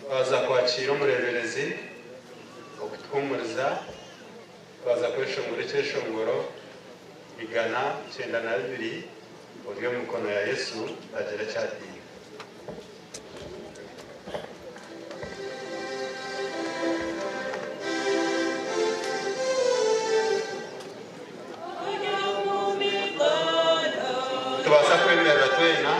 Twaza kwakiira omureeberezi okutuhuumuriza, twaza kweshongora ekyeshongoro 192, Ori omu mikono ya Yesu Tagira eki atiina. Nitubaasa kwemerera twena.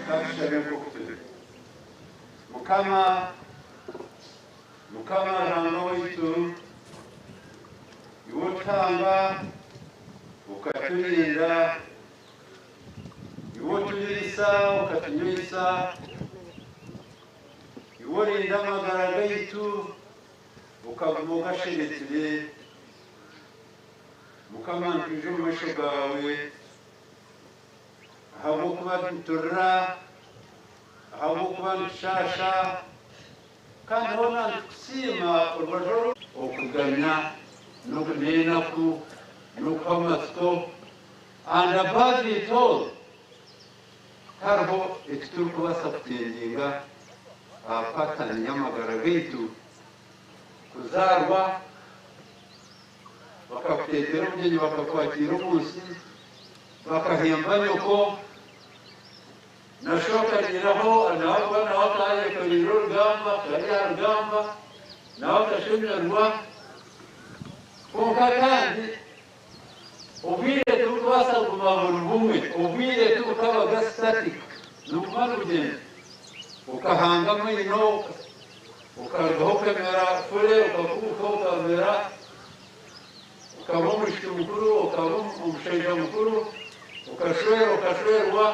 Katushabe nk'oku turi. Mukama, Mukama Ruhanga waitu, iwe otuhanga, okaturinda, iwe oturiisa, okatunyweisa, iwe orinda amagara gaitu, okaguma ogasherekire. Mukama, nitwija omu maisho gaawe. Ahabw'okuba niturira, ahabw'okuba nitushaasha, kandi hoona nitukusiima orubaju orundi. Okuganya n'enaku n'okuhwa amatsiko and above it all tihariho eki turikubaasa kuchenjinga aha pattern y'amagara gaitu, kuzaarwa bakakuteetera obugyenyi bakakwakiira omu nsi, Bakahemba nyoko, na sho akagiraho ahabw'okuba nawe akaba ayekoreire orugamba, akaba ari aha rugamba, nawe akashemererwa. Kwonka kandi obwire tiburikubaasa kuguma buri bumwe, obwire tibukabaga static, nibuguma nibugyenda. Okahanga amaino, okarugaho okamera fure, okakuuka okamera. Okaba omwishiki mukuru, okaba omushaija mukuru, okashwera, okashwerwa,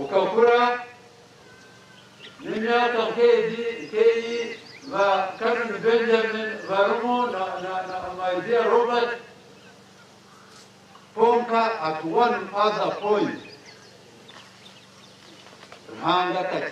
okakura n'emyaka nk'egi nk'eyi ba Canon Benjamin barimu na my dear Robert. Kwonka at one other point, Ruhanga.